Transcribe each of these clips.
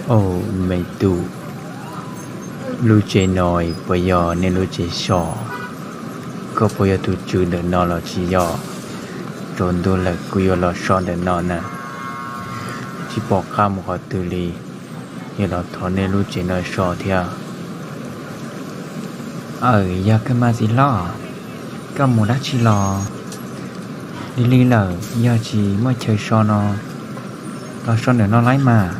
Au, me tub, lub tsev no puas yog nej lub tsev so? Koj puas yog tus tswv ntawm no los tsis yog? Tsaus ntuj lawm kuv yuav los so ntawm no na, tsis pom qab mus qhov twg li, yuav los thov nej lub tsev no so thiab. Aw, yog kawg mas txiv hlob, koj mus dab tsi los? Lig lig lawm yog tsis muaj chaw so no, los so ntawm no laib mas.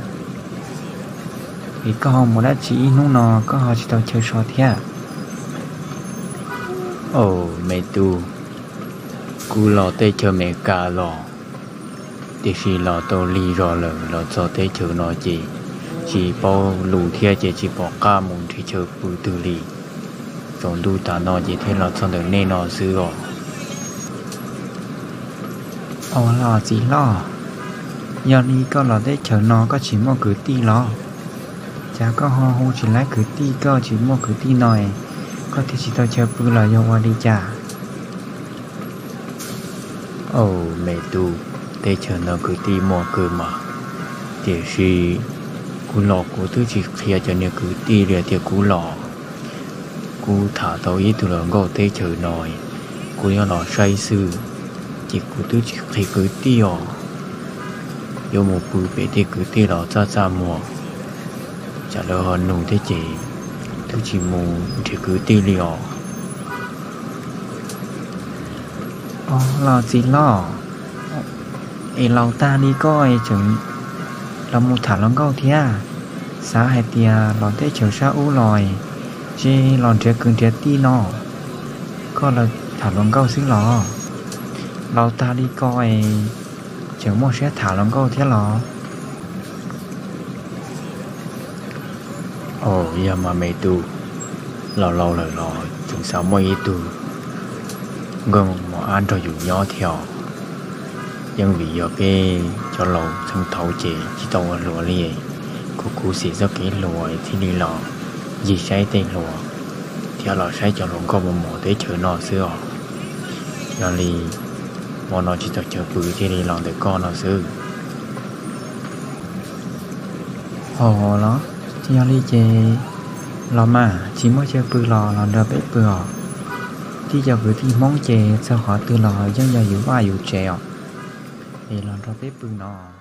Es koj ho mus dab tsi ib hnub no koj ho tsis tau chaw so thiab? Au, me tub, kuv los teb chaws Amelikas los, tiam sis los tau lig zog lawm los txog teb chaws no ces tsis paub lus thiab ces tsis pom qab mus nrhiav chaw pw twg li. Tsaus ntuj tas no ces thiaj los txog ntawm nej no xwb os. Au los txiv hlob, yog li koj los teb chaws no koj tsis muaj kwv tij los? Cas koj ho hu tsis laib kwv tij, koj tsis muaj kwv tij no es koj thiaj tsis tau chaw pw los yog ua li cas? Au, me tub, teb chaws no kwv tij muaj kawg mas, tiam sis kuv los kuv twb tsis qhia cov niag kwv tij li tias kuv los. Kuv tham tau ib tug hluas nkauj teb chaws no, kuv nyob los saib xwb, ces kuv twb tsis qhia kwv tij os. Yuav mus pw pem tej kwv tij los txaj txaj muag, tsam lawv ho nug thiab ces twb tsis mus nrhiav kwv tij li os. Au los txiv hlob, es laus tag li koj es tseem los mus tham hluas nkauj thiab? Xav hais tias los teb chaws sab ub los es los nrhiav kwv nrhiav tij no, koj los tham hluas nkauj xwb los? Laus tag li koj es tseem muaj siab tham hluas nkauj thiab los? Au, yog mas me tub, laus laus lawm los tseem xav muaj ib tug nkauj mos ab nrog yus nyob thiab os. Yeej vim yog peb cov laus txheej thaud ces tsis tau ua hluas li, kuv khuv xim txoj kev hluas thiaj li los ncig saib tej hluas thiab los saib cov hluas nkauj mos mos teb chaws no xwb os. Yog li hmo no tsis tau chaw pw thiaj li los ntawm koj no xwb. Ho los, yog li ces los mas, tsis muaj chaw pw los los nrog peb pw os. Tib co kwv tij Hmoob ces txog qhov twg los yeej yog yus vaj yus tsev os. Es los nrog peb pw no.